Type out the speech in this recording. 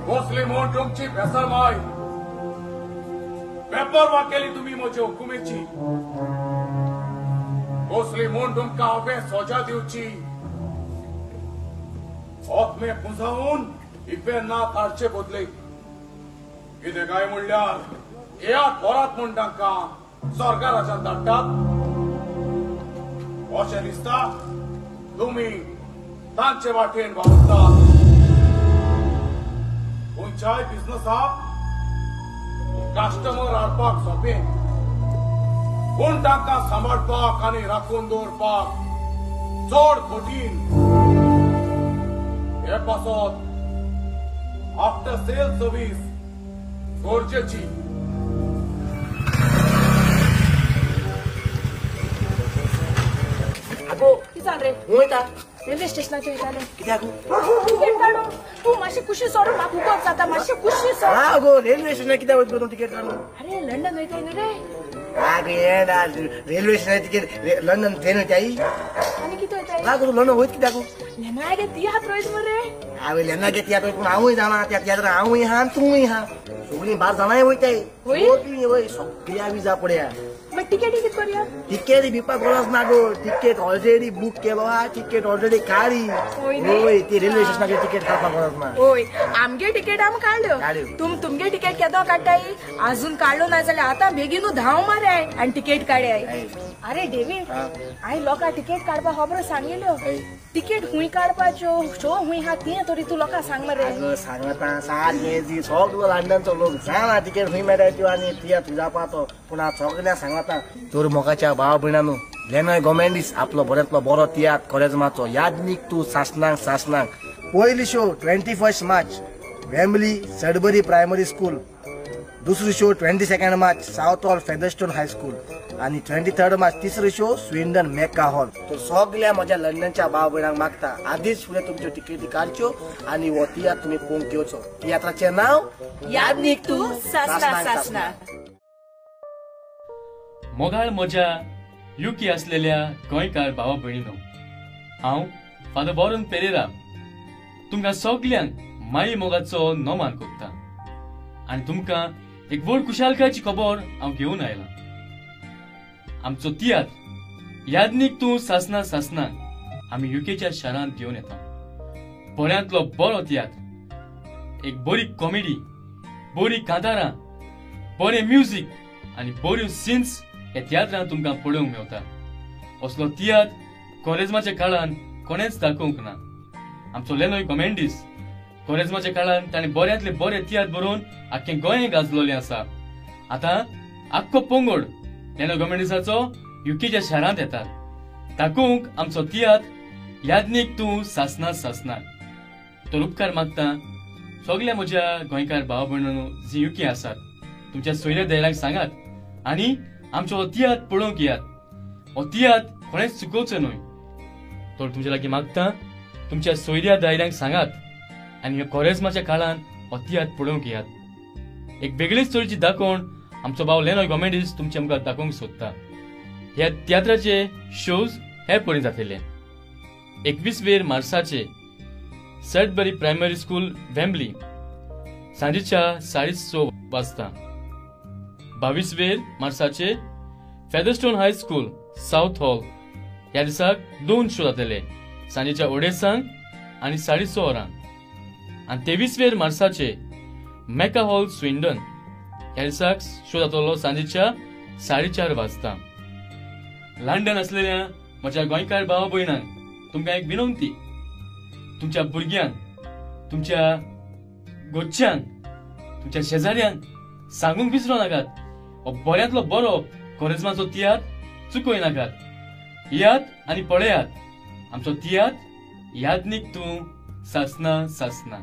कसली म्हूण तुमची बेसरमाय बेपरवा केली तुमी म्हजे हुकुमेची. कसली म्हूण तुमकां हांवें सजा दिवची. आत्मे पुंजावन इफेर्नात ना काडचे बदले कितें काय म्हणल्यार येयात व्हरात म्हूण तांकां सरकाराच्यान धाडटात अशें दिसता. तुमी तांचे वाटेन वावुरतात. खंयच्याय बिझनसाक कस्टमर हाडपाक सोंपें, पूण तांकां सांबाळपाक आनी राखून दवरपाक चड कठीण. हे पासत आफ्टर सेल सर्वीस गरजेची. वयता रेल्वे स्टेशनाचेर वयताले. कित्याक तिकेट काडूंक? तूं मातशें कुशी सोडून म्हाका हुकोत जाता. मातशें कुशी सोड. आगो रेल्वे स्टेशनार कित्याक वयता तूं तिकेट काडूंक? अरे लंडन वयताय न्हू रे. आगो येडा, रेल्वे स्टेशनार तिकेट लंडन ट्रेन वयताय आनी कितें वयताय? आगो तूं लंडन वयत कित्याक? लेनागे तियात्र वयता मरे. हांवें लेनागे तियात्र, पूण हांवूय जाणा त्या तियात्रान हांवूय आहा आनी तूंय आहा. सगळीं 12 जाणांय वयताय. सगळीं वय सगळ्या विजा पळया. तिकेट कित करूया? तिकेट भिवपाक गरज ना गो. तिकेट ऑलरेडी बूक केलो आहा. तिकेट ऑलरेडी काडली. हय ती रेल्वे स्टेशनाचेर तिकेट काडपाक गरज ना. हय आमगे तिकेट आमी काडल्यो. तुमगे तिकेट केदो काडटाय? अजून काडलो ना जाल्यार आतां बेगीनू धांव माराय आनी तिकेट काडयाय. अरे डेवीड, हांवें लोकांक तिकेट काडपाक खबरो सांगिल्ल्यो. तिकेट खूंय काडपाच्यो, शो खूंय आहा तें तरी तूं लोकांक सांग मरे. आगो सांगता सारकें सगलो लंडनचो लोक जाणा तिकेट खूंय मेळटा त्यो आनी तियात्र जावपा तो. पूण हांव सगळ्यांक सांगता तर मोगाच्या भाव भयणांनो, लेनॉय गोमेंडीस आपलो बऱ्यांतलो बरो तियात्र कोरेज्माचो यादनीक तूं सासनांक सासनांक. पयली show 21 March Wembley Sudbury primary school. दुसरी show 22 March Southall Featherstone high school आनी 23 मार्च तिसरी शो स्विंडन मेका हॉल. तर सगळ्या म्हज्या लंडनच्या भाव भयणांक मागता आदीच फुडें तुमच्यो तिकेटी काडच्यो आनी हो तियात्र तुमी पळोवंक येवचो. तियात्राचें नांव यादनीक तूं सासनांक सासनांक. मोगाळ म्हज्या युके असलेल्या गोंयकार भावा भयणीनो, हांव फादर वॉरन पेरेरा तुमकां सगल्यांक माई मोगाचो नोमान कोत्ता आनी तुमकां एक व्हड खुशालकायेची खबर हांव घेवन आयलां. आमचो तियात्र यादनीक तूं सासना सासना आमी युकेच्या शारांत घेवन येता. बऱ्यांतलो बरो तियात्र, एक बरी कॉमेडी, बरी कांतारां, बरें म्युजीक आनी बऱ्यो सिन्स ह्या तियात्रांत तुमकां पळोवंक मेवता. असलो तियात्र कोरेज्माच्या काळान कोणेंच दाखोवंक ना. आमचो लेनॉय गोमेंडीस कोरेज्माच्या काळान ताणें बऱ्यांतले बरे तियात्र बरोवन आख्खें गोंय गाजलोलें आसा. आतां आख्खो पंगड लेनॉय गोमेंडीसाचो युकेच्या शारांत येतात दाखोवंक आमचो तियात्र यादनीक तूं सासना सासना. तर उपकार मागता सगल्या म्हज्या गोंयकार भाव भयणांनो जी युके आसात तुमच्या सोयऱ्या दायऱ्यांक सांगात आनी आमचो हो तियात्र पळोवंक येयात. हो तियात्र कोणेंच चुकोवचो न्हय. तर तुमच्या लागीं मागता तुमच्या सोयऱ्या दायऱ्यांक सांगात आनी ह्या कोरेज्माच्या काळान हो तियात्र पळोवंक येयात. एक वेगळीच तरेची दाखोवण आमचो भाव लेनॉय गोमेंडीस तुमच्या मुखार दाखोवंक सोदता. ह्या तियात्राचे शोज हे पळय जातले. 21 मार्साचे सडबरी प्रायमरी स्कूल वेम्बली सांजेच्या 6:30 वाजता. 22 मार्साचे फेदरस्टोन हाय स्कूल सावथ हॉल ह्या दिसाक 2 शो जातले, सांजेच्या 2:30 आनी 6:30 वरां. आनी 23 मार्साचे मेका हॉल स्विंडन ह्या दिसाक शो जातलो सांजेच्या 4:30 वाजता. लंडन असलेल्या म्हज्या गोंयकार भावा भयणांक तुमकां एक विनंती, तुमच्या भुरग्यांक, तुमच्या गोच्यांक, तुमच्या शेजाऱ्यांक सांगूंक विसरूं नाकात हो बऱ्यांतलो बरो कोरेज्माचो तियात्र चुकोय नाकात. येयात आनी पळयात आमचो तियात्र यादनीक तूं सासना सासना.